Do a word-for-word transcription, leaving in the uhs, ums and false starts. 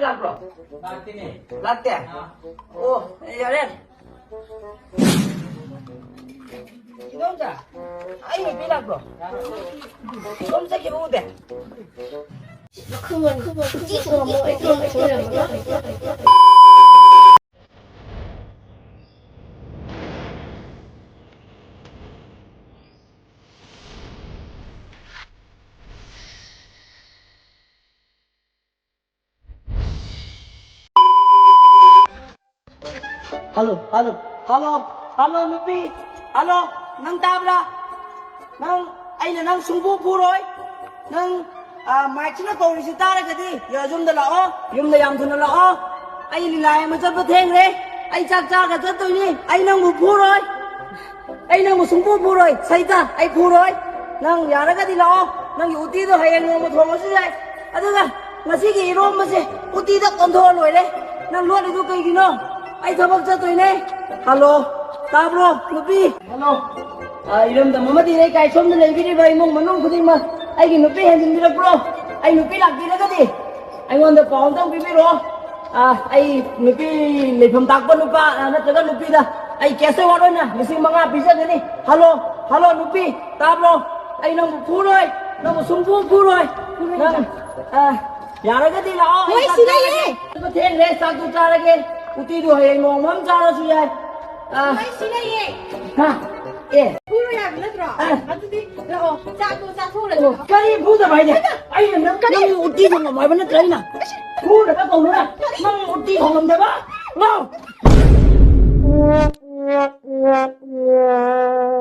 ꯂꯥꯛꯄ꯭ꯔꯣ? ꯂꯥꯛꯇꯦꯅꯦ꯫ ꯂꯥꯛꯇꯦ? ꯑꯥ꯫ ꯑꯣ, ꯌꯥꯔꯦ꯫ ꯏꯗꯣꯝꯆꯥ, ꯑꯩ ꯅꯨꯄꯤ ꯂꯥꯛꯄ꯭ꯔꯣ? ꯏꯗꯣꯝ ꯆꯠꯈꯤꯕ ꯎꯗꯦ꯫ ꯍꯜꯂꯣ, ꯍꯜꯂꯣ, ꯍꯜꯂꯣ, ꯍꯜꯂꯣ, ꯅꯨꯄꯤ꯫ ꯍꯜꯂꯣ, ꯅꯪ ꯇꯥꯕ꯭ꯔꯥ? ꯅꯪ, ꯑꯩꯅ ꯅꯪ ꯁꯨꯡꯐꯨ ꯐꯨꯔꯣꯏ꯫ ꯅꯪ, ꯑ, ꯃꯥꯏꯛꯁꯤꯅ ꯀꯧꯔꯤꯁꯤ ꯇꯥꯔꯒꯗꯤ, ꯌꯥ-, ꯌꯨꯝꯗ ꯂꯥꯛꯑꯣ, ꯌꯨꯝꯗ ꯌꯥꯝ ꯊꯨꯅ ꯂꯥꯛꯑꯣ꯫ ꯑꯩ ꯂꯤꯂꯥ ꯌꯦꯡꯕ ꯆꯠꯄ ꯊꯦꯡꯈ꯭ꯔꯦ꯫ ꯑꯩ ꯆꯥꯛ ꯆꯥꯔꯒ ꯆꯠꯇꯣꯏꯅꯤ꯫ ꯑꯩ ꯅꯪꯕꯨ ꯐꯨꯔꯣꯏ꯫ ꯑꯩ ꯅꯪꯕꯨ ꯁꯨꯡꯐꯨ ꯐꯨꯔꯣꯏ, ꯁꯩꯇꯥ, ꯑꯩ ꯐꯨꯔꯣꯏ꯫ ꯅꯪ ꯌꯥꯔꯒꯗꯤ ꯂꯥꯛꯑꯣ꯫ ꯅꯪꯒꯤ ꯎꯇꯤꯗꯣ ꯍꯌꯦꯡ ꯅꯣꯡꯃ ꯊꯣꯡꯉꯁꯨ ꯌꯥꯏ꯫ ꯑꯗꯨꯒ ꯉꯁꯤꯒꯤ ꯏꯔꯣꯝꯕꯁꯦ ꯎꯇꯤꯗ ꯑꯣꯟꯊꯣꯛꯑ ꯂꯣꯏꯔꯦ꯫ ꯅꯪ ꯂꯣꯠꯂꯤꯗꯨ ꯀꯩꯒꯤꯅꯣ? ꯑꯩ ꯊꯕꯛ ꯆꯠꯇꯣꯏꯅꯦ꯫ ꯍꯜꯂꯣ, ꯇꯥꯕ꯭ꯔꯣ, ꯅꯨꯄꯤ? ꯍꯜꯂꯣ꯫ ꯑ, ꯏꯔꯝꯗꯝ ꯑꯃꯗꯤ ꯂꯩꯀꯥꯏ ꯁꯣꯝꯗ ꯂꯩꯕꯤꯔꯤꯕ ꯏꯃꯨꯡ ꯃꯅꯨꯡ ꯈꯨꯗꯤꯡꯃꯛ ꯑꯩꯒꯤ ꯅꯨꯄꯤ ꯍꯦꯟꯖꯤꯟꯕꯤꯔꯛꯄ꯭ꯔꯣ? ꯑꯩ ꯅꯨꯄꯤ ꯂꯥꯛꯄꯤꯔꯒꯗꯤ ꯑꯩꯉꯣꯟꯗ ꯄꯥꯎ ꯑꯝꯇꯪ ꯄꯤꯕꯤꯔꯛꯑꯣ꯫ ꯑ, ꯑꯩ ꯅꯨꯄꯤ ꯂꯩꯐꯝ ꯇꯥꯛꯄ ꯅꯨꯄꯥ, ꯑ, ꯅꯠꯇ꯭ꯔꯒ ꯅꯨꯄꯤꯗ ꯑꯩ cash award ꯑꯣꯏꯅ ꯂꯤꯁꯤꯡ ꯃꯉꯥ ꯄꯤꯖꯒꯅꯤ꯫ ꯍꯜꯂꯣ, ꯍꯜꯂꯣ, ꯅꯨꯄꯤ, ꯇꯥꯕ꯭ꯔꯣ? ꯑꯩ ꯅꯪꯕꯨ ꯐꯨꯔꯣꯏ, ꯅꯪꯕꯨ ꯁꯨꯡꯐꯨ ꯐꯨꯔꯣꯏ꯫ ꯅꯪ, ꯑ, ꯌꯥꯔꯒꯗꯤ ꯂꯥꯛꯑꯣ, ꯑꯩ ꯍꯣꯏ, ꯆꯥꯛ ꯁꯤꯗ ꯆꯥꯔꯒꯦ꯫ ꯂꯩꯌꯦ꯫ ꯆꯥꯛꯇꯣ ꯊꯦꯡꯈ꯭ꯔꯦ, ꯆꯥꯛꯇꯣ ꯆꯥꯔꯒꯦ꯫ ꯎꯇꯤꯗꯣ ꯍꯌꯦꯡ ꯅꯣꯡꯃ ꯑꯃ ꯆꯥꯔꯁꯨ ꯌꯥꯏ꯫ ꯑ, ꯍꯣꯏ, ꯁꯤ ꯂꯩꯌꯦ꯫ ꯍꯥ? ꯑꯦ꯫ ꯐꯨꯔꯣꯏ ꯍꯥꯏꯕ ꯅꯠꯇ꯭ꯔꯣ? ꯑ꯫ ꯑꯗꯨꯗꯤ ꯂꯥꯛꯑꯣ, ꯆꯥꯛꯇꯣ ꯆꯥꯊꯣꯛꯎꯔꯁꯤ꯫ ꯑꯣ, ꯀꯔꯤ ꯐꯨꯗꯕ ꯍꯥꯏꯗꯤ? ꯍꯩꯃꯥ! ꯑꯩꯅ ꯅꯪ, ꯀꯔꯤ? ꯅꯪ ꯎꯇꯤ ꯊꯣꯡꯉꯝꯃꯣ ꯍꯥꯏꯕ ꯅꯠꯇ꯭ꯔꯥ ꯑꯩꯅ? ꯐꯨꯅꯕ ꯀꯧꯅꯨꯅ꯫ ꯀꯔꯤ? ꯅꯪ ꯎꯇꯤ ꯊꯣꯡꯉꯝꯗꯕ? ꯂꯥꯛꯑꯣ꯫